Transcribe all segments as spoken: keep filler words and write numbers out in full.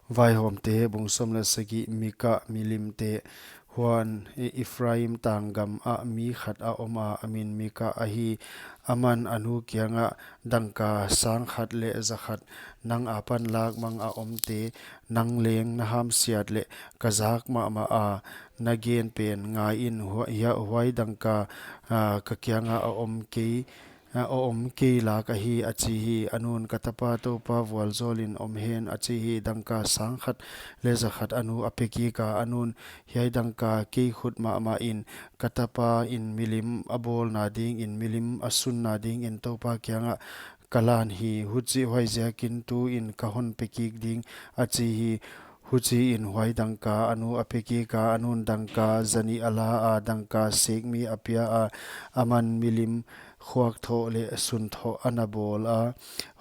Vaihawmte bung sawm leh sagih. Mika milimte. Huan, Efraim tanggam ah mi khat a om a, a min Mika ahi. Aman a nu kiangah, dangka sang khat leh za khat nang apan lak mang a omte nang leng na hamsiat leh ka zak mahmah a, na gen pen ngai in, hua-, hia-, huai dangka, ah, ka kiangah a om kei, a om kei lak ahi, a chi hi. A nun, ka tapa, Toupa vualzawlin om hen, a chi hi. Dangka sang khat leh za khat a nu a pe kik a. A nun, hiai dangka kei khut mahmah in, ka tapa in milim a bawlna dingin, milim a sunna dingin Toupa kiangah ka lan hi. Huchi, huaiziakin tuin ka hon pe kik ding, a chi hi. Huchiin huai dangka a nu a pe kik a. A nun dangka za nih a la a, dangka sek mi a pia a, aman milim khuak thoh leh sun thoh a na bawl a,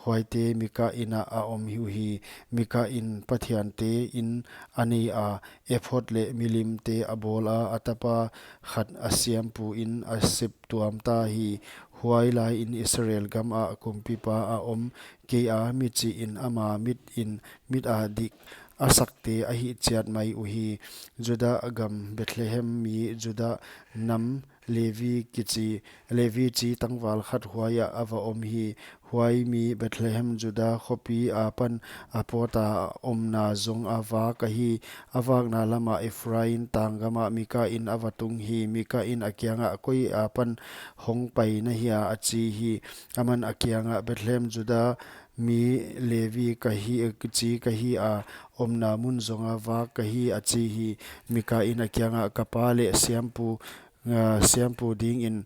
huaite Mika inn ah a om uhi. Mika in pathiante inn a nei a, ephod leh milimte a bawl a, a tapa khat a siampu in a sep tuam ta hi. Huai laiin Israel gam ah kumpipa a om kei a, mi chihin ama mit in, mit a dik a sakte a hih chiat mai uhi. Juda gam Bethlehem mi Juda nam Levi kichi, Levi chi tangval khat huai ah a va om hi. Huai mi Bethlehem Juda khopi apan a pawt a, omna zong a vak ahi. A vakna lamah Efraim tanggam ah Mika in a va tung hi. Mika in a kiangah, koi apan hong pai na hia, a chi hi. Aman a kiangah, Bethlehem Juda mi Levi ka hi, chi ka hi a, omna mun zong a vak ka hi, a chi hi. Mika in a kiangah, ka pa leh siampu, ah, siampu dingin,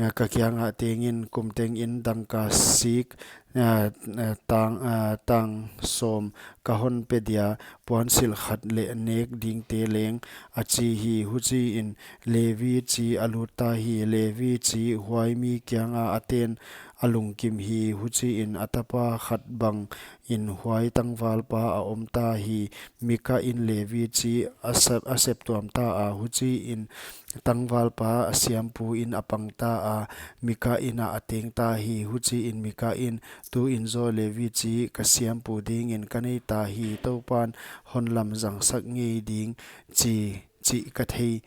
ah, ka kiangah tengin, kum tengin dangka sik, ah, ah, tang, ah, tang sawm ka hon pe dia, puansilh khat leh nek dingte leng, a chi hi. Huchiin Levi chi a lut ta hi. Levi chi huai mi kianga a ten a lungkim hi. Huchiin a tapa khat bangin huai tangvalpa a om ta hi. Mika in Levi chi a sep, a sep tuam ta a. Huchiin tangvalpa a siampu in a pang ta a, Mika in ah a teng ta hi. Huchiin Mika in, tuin zaw Levi chi ka siampu dingin ka nei ta hi. Toupan hon lamzang sak ngei ding chi, chi ka thei,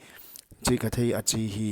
chi ka thei, a chi hi.